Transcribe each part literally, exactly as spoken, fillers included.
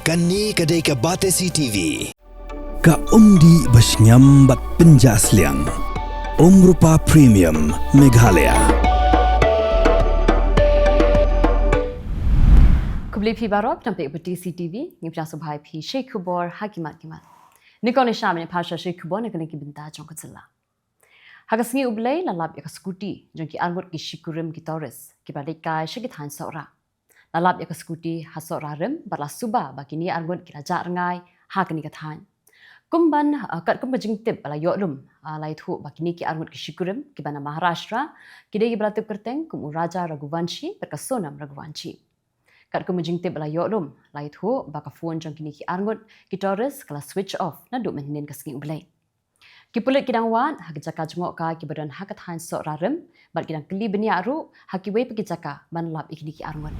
Kane ka dei ka Batesi T V. Ka umdih ba shngiam bad pynjah sliang. Umrupa Premium Meghalaya. Khublei phi baroh, phi nang peit Batesi T V, ngi pdiang sngewbha ïa phi sha ki khubor ha ki mat ki mat. Nyngkong nyngshap ngin ïa peit sha ki khubor na ka liang ki bynta jong ka jylla. Ha ka sngi U Blei la lap ïa ka skuti jong ki arngut ki shikurim ki tourist kiba leit kai sha ki thaiñ Sohra. La lap ïa ka skuti ha Sohra Rim bad la suba ba kine arngut ki la jah rngai ha kane ka thaiñ. Kumban, ah, katkum ka jingtip ba la ïoh lum, ah, la ïathuh ba kine ki arngut ki shikurim kiba na Maharashtra ki dei kiba la tip kyrteng kum u Raja Raghuvanshi bad ka Sonam Raghuvanshi. Katkum ka jingtip ba la ïoh lum, la ïathuh ba ka phone jong kine ki arngut ki tourist ka la switch off naduh mynhynnin ka sngi U Blei. Ki pulit ki dang wad ha ki jaka jngohkai kiba don ha ka thaiñ Sohra Rim bad ki dang kylli bniah ruh ha kiwei pat ki jaka ban lap ïa kine ki arngut.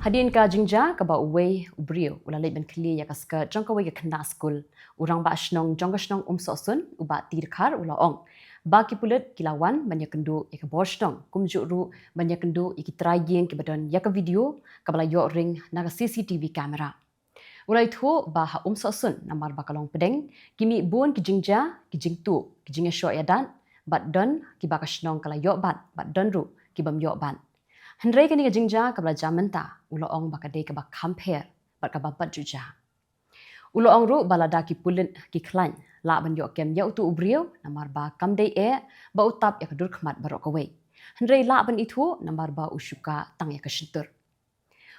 Hadien ka jingjia kaba uwei u briew u la leit ban khlieh ïa ka skirt jong kawei ka khynnah skul, u rangbah shnong jong ka shnong Umsohsun, u Bah T. Dkhar, u la ong ba ki pulit ki la wan ban ïakynduh ïa ka bor shnong kumjuh ruh ban ïakynduh ïa ki trai ïing kiba don ïa ka video kaba la ïoh ring na ka C C T V camera. U la ïathuh ba ha Umsohsun namar ba ka long pdeng, ki mih bun ki jingjia, ki jingtuh, ki jingïashoh ïadat, bad don kiba ka shnong ka la ïoh bat bad don ruh kibym ïoh bat. Hynrei kane ka jingjia kaba la jia mynta, u la ong ba ka dei kaba kham pher bad kaba bad ju jia. U la ong ruh ba lada ki pulit ki khlaiñ lah ban ïoh kem ïa uto u briew namar ba kam dei eh ba u tap ïa ka dur khmat baroh kawei, hynrei lah ban ithuh namar ba u shu kah tang ïa ka shyntur.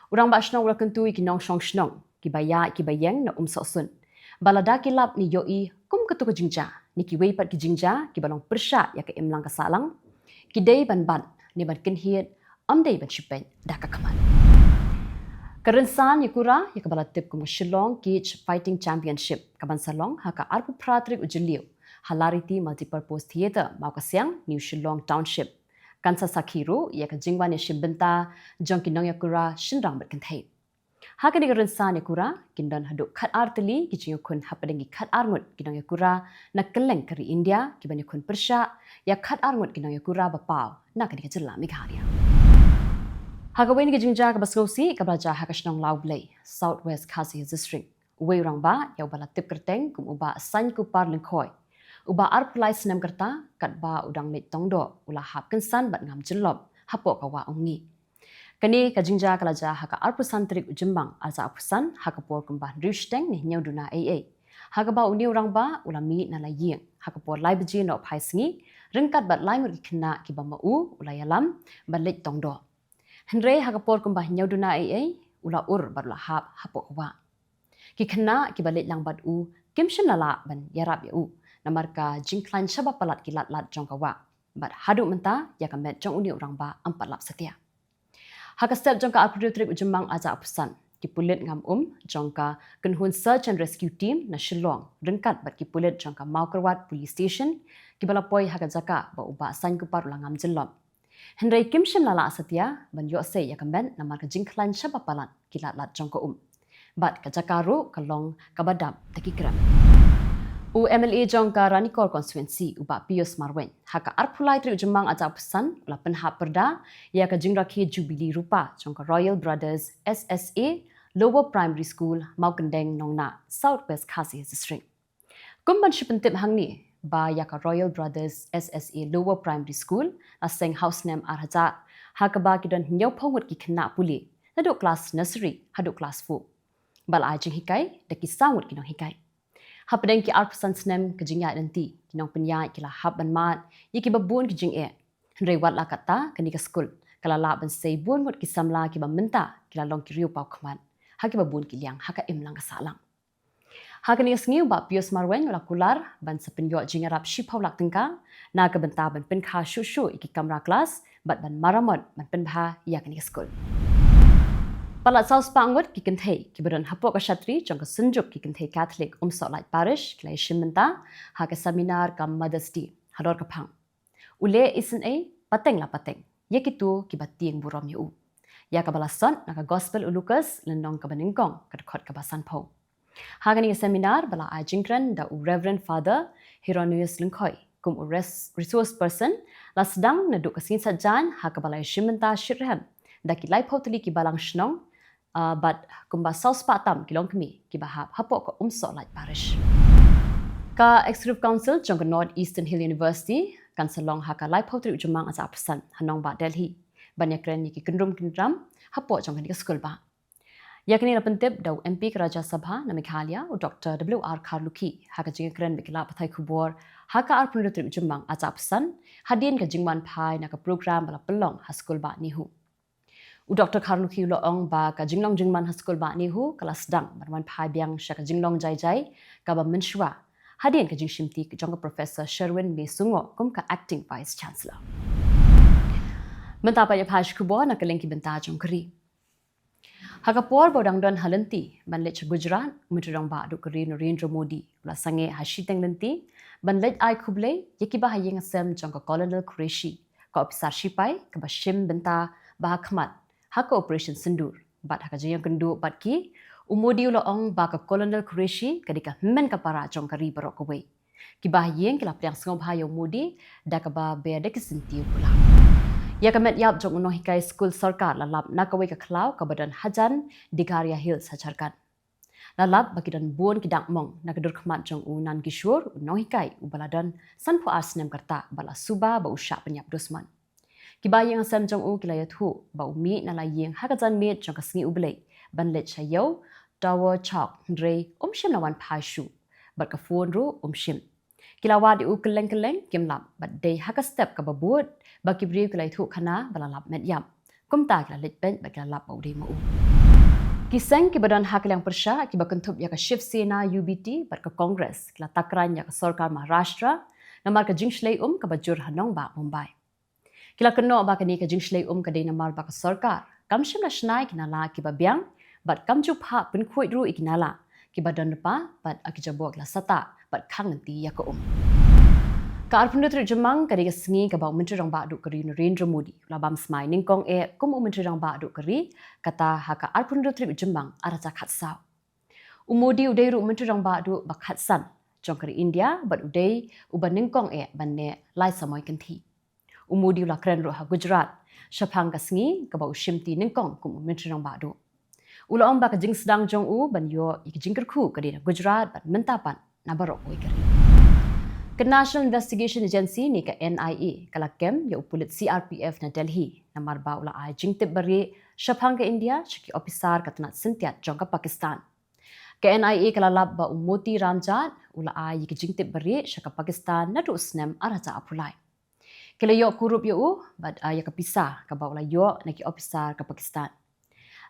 U rangbah shnong u la kyntu ïa ki nongshong shnong kiba ïaid kiba ïeng na Umsohsun ba lada ki lap ne ïohi kum kato ka jingjia ne kiwei pat ki jingjia kiba long pyrshah ïa ka imlang ka sahlang, ki dei ban bat ne ban kynhied, ym dei ban shu peit da ka khmat. Ka rynsan ïakura ïa kaba la tip kum ka Shillong Cage Fighting Championship ka ban sa long ha ka arphew phra tarik u Jylliew ha Lariti Multipurpose Theatre, Mawkasiang, New Shillong Township, kan sa sakhi ruh ïa ka jingwan ïashim bynta jong ki nongïakura shynrang bad kynthei. Ha kane ka rynsan ïakura kin don haduh khatar tylli ki jingïakhun hapdeng ki khatar ngut ki nongïakura na kylleng ka ri India kiban ïakhun pyrshah ïa khatar ngut ki nongïakura ba paw na kane ka jylla Meghalaya. Ha kawei na ki jingjia kaba sngewsih kaba la jia ha ka shnong Lawblei, South West Khasi Hills District, uwei u rangbah ïa uba la tip kyrteng kum u Bah Sainkupar Lyngkhoi, uba arphew lai snem ka rta, katba u dang leit tong doh u la hap kynsan bad ngam jyllop hapoh ka wah umngi. Kane ka jingjia ka la jia ha ka arphew san tarik u Jymmang arhajar arphew san ha ka por kumba hynriew shiteng ne hynñiew duna eiei, ha kaba une u rangbah u la mih na la ïing ha ka por lai baje nohphai sngi ryngkat bad lai ngut ki khynnah kiba ma u u la ïalam ban leit tong doh. Hynrei ha ka por kumba hynñiew duna eiei u la ur bad u la hap hapoh ka wah. Ki khynnah kiba leit lang bad u kim shym la lah ban ïarap ïa u namar ka jingkhlaiñ shaba palat ki lad lad jong ka wah, bad haduh mynta ïa ka met jong une u rangbah ym pat lap satia. Ha ka step jong ka arphew hynriew tarik u Jymmang arhajar arphew san, ki pulit ngam um jong ka kynhun Search and Rescue Team na Shillong ryngkat bad ki pulit jong ka Mawkyrwat Police Station kiba la poi ha ka jaka ba u Bah Sainkupar u la ngam jyllop. Hynrei kim shym la lah satia ban ïoh sei ïa ka met namar ka jingkhlaiñ shaba palat ki lad lad jong ka um bad ka jaka ruh ka long kaba dap da ki krem. U M L A jong ka Ranikor Constituency, u Bah Pius Marwein, ha ka arphew lai tarik u Jymmang arhajar arphew san u la pynhap pyrda ïa ka jingrakhe Jubilee Rupa jong ka Royal Brothers S S A Lower Primary School, Mawkyndeng Nongnah, South West Khasi Hills District. Kum ban shu pyntip hangne ba ïa ka Royal Brothers S S A Lower Primary School la seng ha u snem ar hajar, ha kaba ki don hynñiewphew ngut ki khynnah pule naduh klas nursery haduh klas four, bad la ai jinghikai da ki saw ngut ki nonghikai. Hapdeng ki arphew san snem ka jingïaid lynti, ki nongpynïaid ki la hap ban mad ïa kiba bun ki jingeh. Hynrei wat la katta, kane ka skul ka la lah ban sei bun ngut ki samla kiba mynta ki la long ki riew paw khmat ha kiba bun ki liang ha ka imlang ka sahlang. Ha kane ka sngi u Bah Pius Marwein u la kular ban sa pynïoh jingïarap shiphew lak tyngka na ka bynta ban pynkha shuh shuh ïa ki kamra klas bad ban maramot ban pynbha ïa kane ka skul. Palat saw spah ngut ki kynthei kiba don hapoh ka shatri jong ka Synjuk ki Kynthei Katholik Umsohlait Parish ki la ïashim bynta ha ka seminar ka Mother's Day halor ka phang: U leh isynei pateng la pateng ïa kito kiba tieng burom ïa u, ïa kaba la sot na ka Gospel u Lukas, lynnong kaba nyngkong, ka dkhot kaba sanphew. Ha kane ka seminar ba la ai jingkren da u Reverend Father Hieronius Lyngkhoi kum u res-, resource person, la sdang naduh ka sngi Saitjaiñ ha kaba la ïashim bynta shitrhem da ki laiphew tylli ki balang shnong, ah, bad kumba saw spah tam ki longkmie kiba hap hapoh ka Umsohlait Parish. Ka Executive Council jong ka North Eastern Hill University kan sa long ha ka laiphew tarik u Jymmang arhajar arphew san ha nongbah Delhi ban ïakren ïa ki kyndrum kyndram hapoh jong kane ka skulbah. Ïa kane la pyntip da u M P ka Rajya Sabha na Meghalaya, u Doctor W R Kharlukhi, ha ka jingïakren bad ki lad pathai khubor ha ka arphew hynriew tarik u Jymmang arhajar arphew san, hadien ka jingwan phai na ka program ba la pynlong ha skulbah NEHU. U Doctor Kharlukhi u la ong ba ka jinglong jingman ha skulbah NEHU ka la sdang ban wan phai biang sha ka jinglong jai jai kaba mynshuwa, hadien ka jingshimti jong ka Professor Sherwin May Sungoh kum ka Acting Vice Chancellor. Mynta pat ïa phai sha ki khubor na kylleng ki bynta jong ka ri. Ha ka por ba u dang don ha lynti ban leit sha Gujarat, u Myntri Rangbah Duh ka ri Narendra Modi u la sangeh ha shiteng lynti ban leit ai khublei ïa kiba ha ïing ha sem jong ka Colonel Qureshi, ka ophisar shipai kaba shim bynta ba ha khmat ha ka Operation Sindoor. Bad ha ka jingïakynduh bad ki, u Modi u la ong ba ka Colonel Qureshi ka dei ka hynmen ka para jong ka ri baroh kawei. Kiba ha ïing ki la pdiang sngewbha ïa u Modi da kaba beh da ki syntiew pula. Ïa ka met ïap jong u nonghikai skul sorkar la lap na kawei ka khlaw kaba don hajan Dikharia Hills ha Jharkhand. La lap ba ki don bun ki dak mong na ka dur khmat jong u Nan Kishore, u nonghikai uba la don sanphew ar snem ka rta, ba la suba ba u shah pynïap dusmon. Kiba ha ïing ha sem jong u ki la ïathuh ba u mih na la ïing ha ka janmiet jong ka sngi U Blei ban leit sha ïew Tower Chowk, hynrei um shym la wan phai shuh, bad ka phone ruh um shim. Ki la wad ïa u kylleng kylleng, kim lap, bad dei ha ka step kaba bud ba ki briew ki la ïathuh khana ba la lap met ïap. Kumta ki la leit peit bad ki la lap ba u dei ma u. Ki seng kiba don ha ka liang pyrshah kiba kynthup ïa ka Shiv Sena, U B T bad ka Congress ki la takran ïa ka sorkar Maharashtra namar ka jingshlei um kaba jur ha nongbah Mumbai. Ki la kynnoh ba kane ka jingshlei um ka dei namar ba ka sorkar kam shym la shna ïa ki nala kiba biang, bad kam ju phah pynkhuid ruh ïa ki nala kiba don lypa, bad ha ki jabok la sata bad khang lynti ïa ka um. Ka arphew hynriew tarik Jymmang ka dei ka sngi kaba u Myntri Rangbah Duh ka ri Narendra Modi u la bam smai nyngkong eh kum u Myntri Rangbah Duh ka ri, kata ha ka arphew hynriew tarik Jymmang arhajar khatsaw. U Modi u dei ruh u Myntri Rangbah Duh ba khatsan jong ka ri India, bad u dei uba nyngkong eh ban neh lai samoi kynthih. U Modi u la kren ruh ha Gujarat shaphang ka sngi kaba u shimti nyngkong kum u Myntri Rangbah Duh. U la ong ba ka jingsdang jong u ban ïoh ïa ka jingkyrkhu ka dei na Gujarat bad mynta pat na baroh kawei ka ri. Ka National Investigation Agency ne ka N I A ka la kem ïa u pulit C R P F na Delhi namar ba u la ai jingtip barieh shaphang ka India sha ki ophisar ka tnat syntiat jong ka Pakistan. Ka N I A ka la lap ba u Moti Ramjad u la ai ïa ka jingtip barieh sha ka Pakistan naduh u snem arhajar arphew lai. Ki la ïoh kurup ïa u bad, ah, ïa ka pisa kaba u la ïoh na ki ophisar ka Pakistan.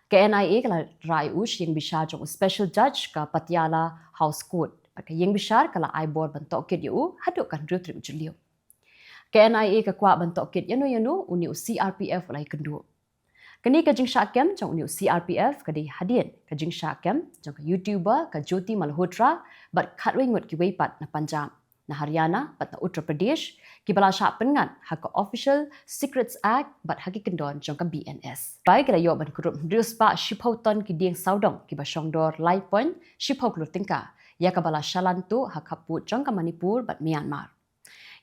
Ka N I A ka la rah ïa u sha ïing bishar jong u Special Judge ka Patiala House Court, bad ka ïing bishar ka la ai bor ban tohkit ïa u haduh ka hynriew tarik u Jylliew. Ka N I A ka kwah ban tohkit ïano ïano une u C R P F u la ïakynduh. Kane ka jingshah kem jong une u C R P F ka dei hadien ka jingshah kem jong ka YouTuber ka Jyoti Malhotra bad khatwei ngut kiwei pat na Punjab, na Haryana bad na Uttar Pradesh, kiba la shah pynngat ha ka Official Secrets Act bad ha ki kyndon jong ka B N S. Bai ki la ïoh ban kurup hynriew spah shiphew ton ki dieng sawdong kiba shongdor lai point shiphew klur tyngka, ïa kaba la shalan tuh ha khappud jong ka Manipur bad Myanmar.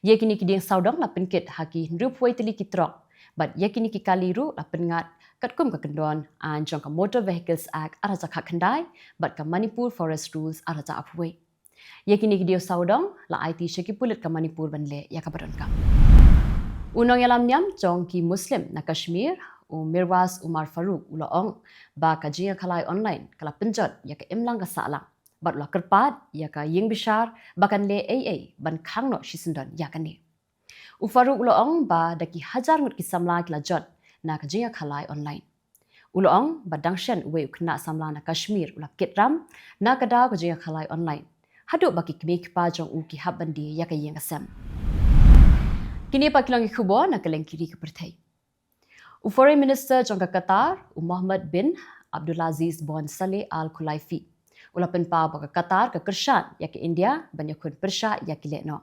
Ïa kine ki dieng sawdong la pynkit ha ki hynriew phew wei tylli ki trok, bad ïa kine ki kali ruh la pynngat katkum ka kyndon aiñ jong ka Motor Vehicles Act arhajar khatkhyndai bad ka Manipur Forest Rules arhajar arphew wei. Ïa kine ki dieng sawdong la aiti sha ki pulit ka Manipur ban leh ïa kaba donkam. U nongïalam niam jong ki Muslim na Kashmir, u Mirwais Umar Farook u la ong ba ka jingïakhalai online ka la pynjot ïa ka imlang ka sahlang, bad u la kyrpad ïa ka ïing bishar ba kan leh ei ei ban khang noh shisyndon ïa kane. U Farook u la ong ba da ki hajar ngut ki samla ki la jot na ka jingïakhalai online. U la ong ba dang shen uwei u khynnah samla na Kashmir u la kit ram na ka daw ka jingïakhalai online, haduh ba ki kmie ki kpa jong u ki hap ban die ïa ka ïing ka sem. Kine pat ki long ki khubor na kylleng ki ri ka pyrthei. U Foreign Minister jong ka Qatar, u Mohammed bin Abdulaziz bin Saleh Al Khulaifi u la pynpaw ba ka Qatar ka kyrshan ïa ka India ban ïakhun pyrshah ïa ki lehnoh.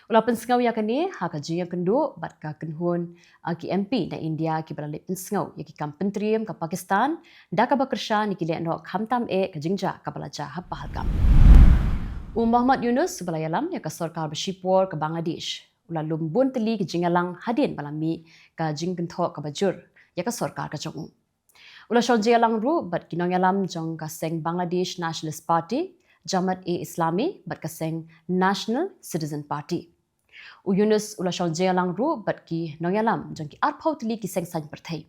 U la pynsngew ïa kane ha ka jingïakynduh bad ka kynhun, ah, ki M P na India kiba la leit pynsngew ïa ki kam pyntriem ka Pakistan da kaba kyrshan ïa ki lehnoh khamtam eh ka jingjia kaba la jia ha Pahalgam. U Mohammad Yunus uba la ïalam ïa ka sorkar ba shipor ka Bangladesh u la lum bun tylli ki jingïalang hadien ba la mih ka jingkynthoh kaba jur ïa ka sorkar ka jong u. U la shong jingïalang ruh bad ki nongïalam jong ka seng Bangladesh Nationalist Party, Jamaat-e-Islami bad ka seng National Citizen Party. U Yunus u la shong jingïalang ruh bad ki nongïalam jong ki arphew tylli ki seng saiñ pyrthei.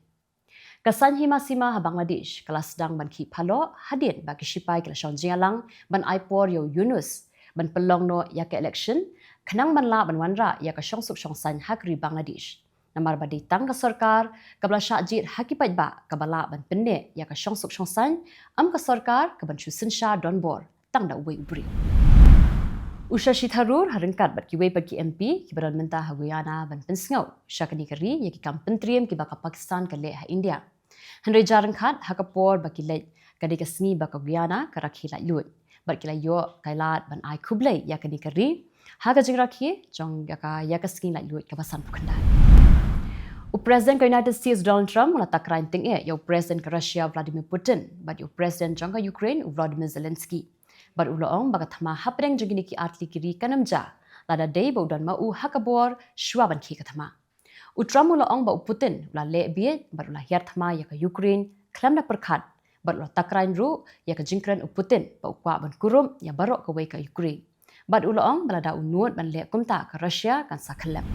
Ka saiñ hima sima ha Bangladesh ka la sdang ban khih phaloh hadien ba ki shipai ki la shong jingïalang ban ai por ïa u Yunus ban pynlong noh ïa ka election, khnang ban lah ban wanrah ïa ka shongsuk shongsaiñ ha ka ri Bangladesh. Namar ba dei tang ka sorkar kaba la shah jied ha ki paidbah kaba lah ban pynneh ïa ka shongsuk shongsaiñ, ym ka sorkar kaban shu synshar donbor tang da uwei u briew. U Shashi Tharoor ha ryngkat bad kiwei pat ki M P kiba don mynta ha Guyana ban pynsngew sha kane ka ri ïa ki kam pyntriem kiba ka Pakistan ka leh ha India. Hynrei jar ryngkat ha ka por ba ki leit, ka dei ka sngi ba ka Guyana ka rakhe laitluid bad ki la ïoh ka lad ban ai khublei ïa kane ka ri ha ka jingrakhe jong ïa ka, ïa ka sngi laitluid kaba sanphew khyndai. U President ka United States Donald Trump u la takrai tyngeh ïa u President ka Russia Vladimir Putin bad ïa u President jong ka Ukraine u Volodymyr Zelensky. Bad u la ong ba ka thma hapdeng jong kine ki artylli ki ri kan ym jia lada dei ba u don ma u ha ka bor shuwa ban khie ka thma. U Trump u la ong ba u Putin u la leh bieit bad u la hiar thma ïa ka Ukraine khlem da pyrkhat, bad u la takrai ruh ïa ka jingkren u Putin ba u kwah ban kurup ïa baroh kawei ka Ukraine. Bad u la ong ba lada u nud ban leh kumta ka Russia kan sa khyllem.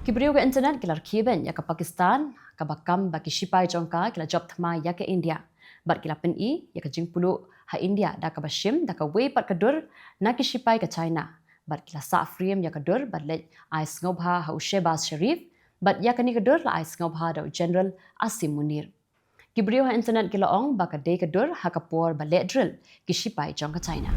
Ki briew ka internet ki la rkhie beiñ ïa ka Pakistan kaba kam ba ki shipai jong ka ki la jop thma ïa ka India. Bad ki la pyni ïa ka jingpluh ha India da kaba shim da kawei pat ka dur na ki shipai ka China. Bad ki la sah frame ïa ka dur bad leit ai sngewbha ha u Shehbaz Sharif, bad ïa kane ka dur la ai sngewbha da u General Asim Munir. Ki briew ha internet ki la ong ba ka dei ka dur ha ka por ba leh drill ki shipai jong ka China.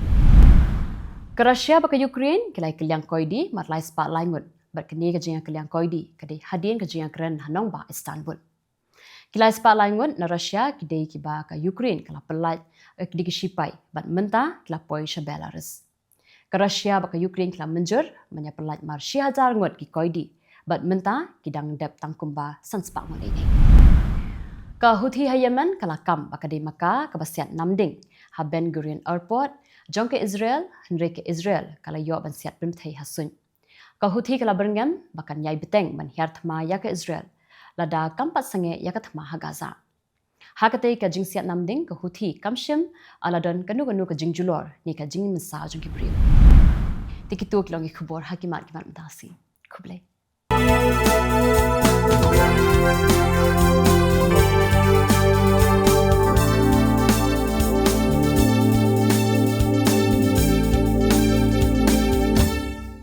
Ka Russia bad ka Ukraine ki la ïakylliang koidi mar lai spah lai ngut, bad kane ka jingïakylliang koidi ka dei hadien ka jingïakren ha nongbah Istanbul. Ki lai spah lai ngut na Russia ki dei kiba ka Ukraine ka la pyllait, eh, ki dei ki shipai, bad mynta ki la poi sha Belarus. Ka Russia bad ka Ukraine ki la mynjur ban ïa pyllait mar shi hajar ngut ki koidi, bad mynta ki dang dep tang kumba san spah ngut ei ei. Ka Houthi ha Yemen ka la kam ba ka dei ma ka kaba siat namding ha Ben Gurion Airport jong ka Israel, hynrei ka Israel ka la ïoh ban siat pynbthei ha suiñ. Ka Houthi ka la byrngem ba kan ïai bteng ban hiar thma ïa ka Israel lada kam pat sangeh ïa ka thma ha Gaza. Ha katei ka jingsiat namding ka Houthi kam shym la don kano kano ka jingjulor ne ka jingmynsaw jong ki briew. Te kito ki long ki khubor ha ki mat ki mat mynta ka sngi. Khublei.